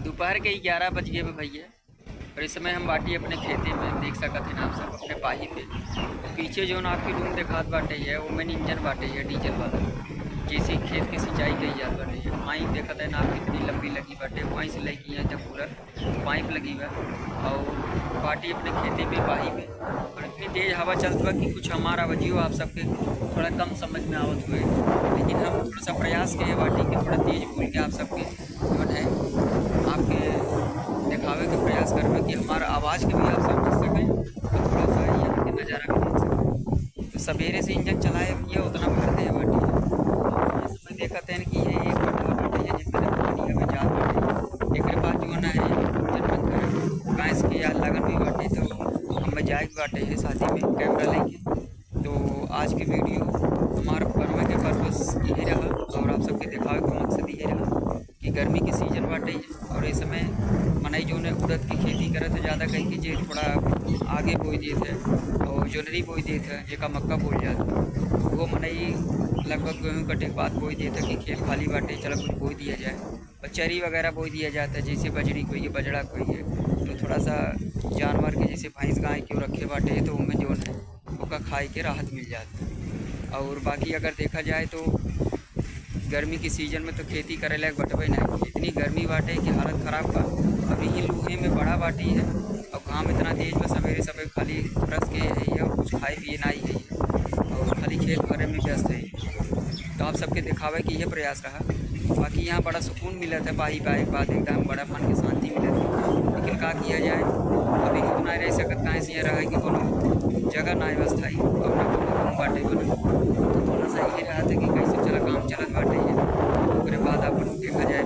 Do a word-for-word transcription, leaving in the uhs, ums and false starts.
दोपहर के ग्यारह बज गए बा भैया, और इस समय हम बाटी अपने खेते में, देख सकत हैं आप सब अपने पाही पे। पीछे जौन आपके रूम देखात बाटे है, वो मेन इंजन बाटे है डीजल वाला, जैसे खेत के सिंचाई कई जात बाटे है। पाइप देखत हैं ना आप, कितनी लंबी लगी बाटे, वहीं से लेके यहाँ तक पूरा पाइप लगी बा। और बाटी अपने खेते में, पाही में, और इतनी तेज हवा चलत बा कि कुछ हमार आवाजियो आप सबके थोड़ा कम समझ में आवत हुए, लेकिन हम थोड़ा सा प्रयास के बाटी के थोड़ा तेज बोल के आप सबके जौन है आपके देखावे के प्रयास करबे कि हमार आवाज के भी आप समझ सकें, और थोड़ा सा यहाँ के नज़ारा भी देख सकें। तो सवेरे से इंजन चलाए भैया, उतना भर दे बाटी। ये समय देखत हैं कि ये एक कट्ठा बाटे है, जितने पानी हमें जात बाटे। एकरे बाद जौन है, जन मंदिर गैस के यार लगन भी बाटे, तो हमें जाए के बाटे है शादी में कैमरा लेके। तो आज की वीडियो हमार बनवे के पर्पस यही रहा और आप सबके देखावे के मकसद यही रहा कि गर्मी के सीजन बाटे और इस समय मनई जौन है उड़द की खेती करत है, ज़्यादा कहीं कि जे थोड़ा आगे बोई देत है और जोनरी बोई देत है, जेका मक्का बोल जात है, वो मनई लगभग गेहूँ कटे के बाद बोई देत है कि खेत खाली बाटे, चला कुछ बोई दिया जाए। और चरी वगैरह बोई दिया जाता है, जैसे बजरी कोई है, बजड़ा कोई है, तो थोड़ा सा जानवर के जैसे भैंस गाय क्यों रखे बाटे, तो उनमें जौन है ओका खाए के राहत मिल जाता है। और बाकी अगर देखा जाए तो गर्मी के सीजन में तो खेती करे लायक बटबे नहीं, इतनी गर्मी बाटे कि हालत खराब बा। अभी ही लूहे में बड़ा बाटी है और घाम इतना तेज बा, सवेरे सवेरे खाली ब्रश के है और कुछ खाए पिए ना ही है और खाली खेत भरे में व्यस्त है। तो आप सबके देखावे के ये प्रयास रहा। बाकी यहाँ बड़ा सुकून मिलत है, पाही पाए के बाद एकदम बड़ा मन के शांति मिलत है। लेकिन का किया जाए, अभी तो ना रह सकत, काहे से यहाँ रहे कि कोनो जगह ना है अस्थाई और ना कोनो रूम बाटे बना। तो थोड़ा सा ये रहत है कि कैसे चला, काम चलत बाटे ये, ओकरे बाद अपन देखा जाए।